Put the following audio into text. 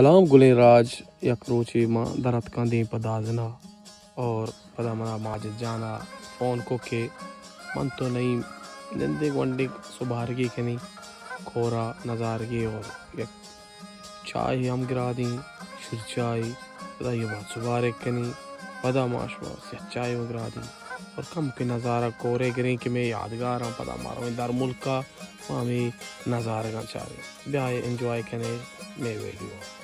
سلام گلیں راج، یک روچے ما در اتکاں دیم پہ دازنا اور پدا منا ماجد جانا فون کو کہ من تو نئی نندے گونڈے سبارگی کنی کورا نظارگی اور یک چائے ہم گرادیں، شیر چائے، پدا یہ بات سبارگ کنی، پدا ما شما سیاہ چائے ہم گرادیں اور کم پہ نظارہ کورے گریں کہ میں یادگاراں پدا مارا در ملکا ما ہمیں نظارگاں چاریں۔ بیائے انجوائے کنے میں ویڈیو۔